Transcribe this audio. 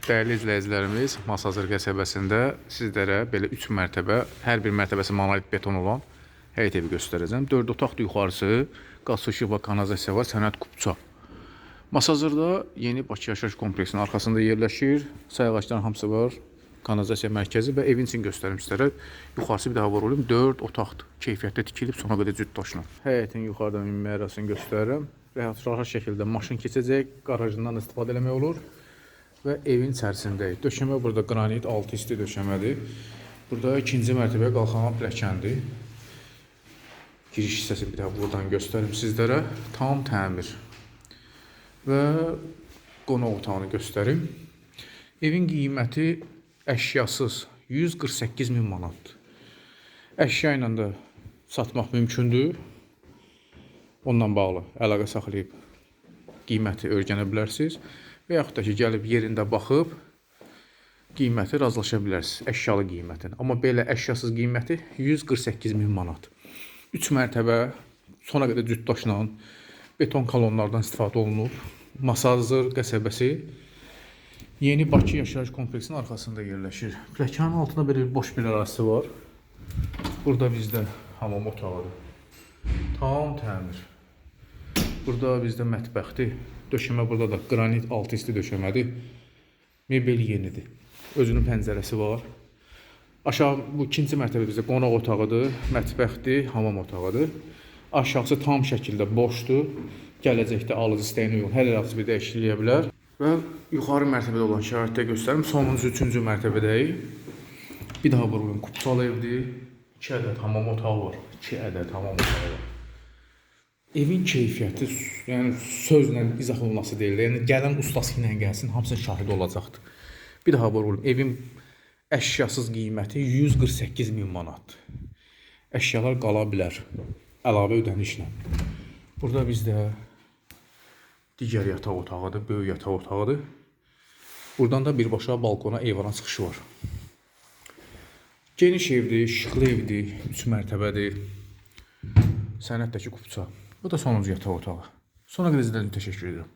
Dəyərli izləyicilərimiz, Masazır qəsəbəsində sizlərə belə 3 mərtəbə, hər bir mərtəbəsi monolit beton olan həyət evi göstərəcəm. 4 otaqlı yuxarısı, qaz, su, işıq və kanalizasiya var, sənəd kupça. Masazırda yeni Bakı Yaşayış kompleksinin arxasında yerləşir. Sayğacların hamısı var. Kanalizasiya mərkəzi və evin için göstərim sizlərə. Yuxarısı bir daha vurulum. 4 otaqdır. Keyfiyyətli tikilib sona qədər cüt daşla. Həyətin yuxarıdan ümumi ərazisini göstərirəm. Rahat şəkildə maşın keçəcək, qarajından da istifadə eləmək olur və evin içərisindəyik. Döşəmə burada qranit altı isti döşəmədir. Burada ikinci mərtəbəyə qalxan pilləkəndir. Giriş hissəsi bir daha buradan göstərim sizlərə. Tam təmir. Və qonaq otağını göstərim. Evin qiyməti əşyasız 148 min manatdır. Əşya ilə də satmaq mümkündür. Ondan bağlı əlaqə saxlayıb qiyməti öyrənə bilərsiniz. Və yaxud da ki, gəlib yerində baxıb qiyməti razılaşa bilərsiniz, əşyalı qiymətin. Amma belə əşyasız qiyməti 148 min manat. 3 mərtəbə sona qədər cüt daşla beton kolonlardan istifadə olunub. Masazır qəsəbəsi Yeni Bakı Yaşayış kompleksinin arxasında yerləşir. Pilləkənin altında belə bir boş bir ərazisi var. Burada bizdə hamam otağıdır. Tam təmir. Burada bizdə mətbəxdir. Döşəmə burada da qranit altı isti döşəmədir. Mebel yenidir. Özünün pəncərəsi var. Aşağı bu ikinci mərtəbə bizdə qonaq otağıdır, mətbəxdir, hamam otağıdır. Aşağısı tam şəkildə boşdur. Gələcəkdə alıcı istəyinə uyğun hər ərazisi bir dəyişiklik eləyə bilər. Və yuxarı mərtəbədə olan şəraitdə göstərim. Sonuncu, üçüncü mərtəbədəyik. Bir daha vurğulayım. Kupçalı evdir. 2 ədəd hamam otağı var. 2 ədəd hamam otağı var. Evin keyfiyyəti, yəni sözlə izah olunması deyil. Yəni gələn ustası ilə gəlsin, hamısı şahid olacaqdır. Bir daha vurğulayım. Evin əşyasız qiyməti 148 min manatdır. Əşyalar qala bilər əlavə ödənişlə. Burada bizdə digər yataq otağıdır, böyük yataq otağıdır. Buradan da birbaşa balkona, eyvana çıxışı var. Geniş evdir, işıqlı evdir, 3 mərtəbədir. Sənəddəki kupça. Bu da sonuncu yataq otağı. Sona qədər izlədiyiniz üçün təşəkkür edirəm.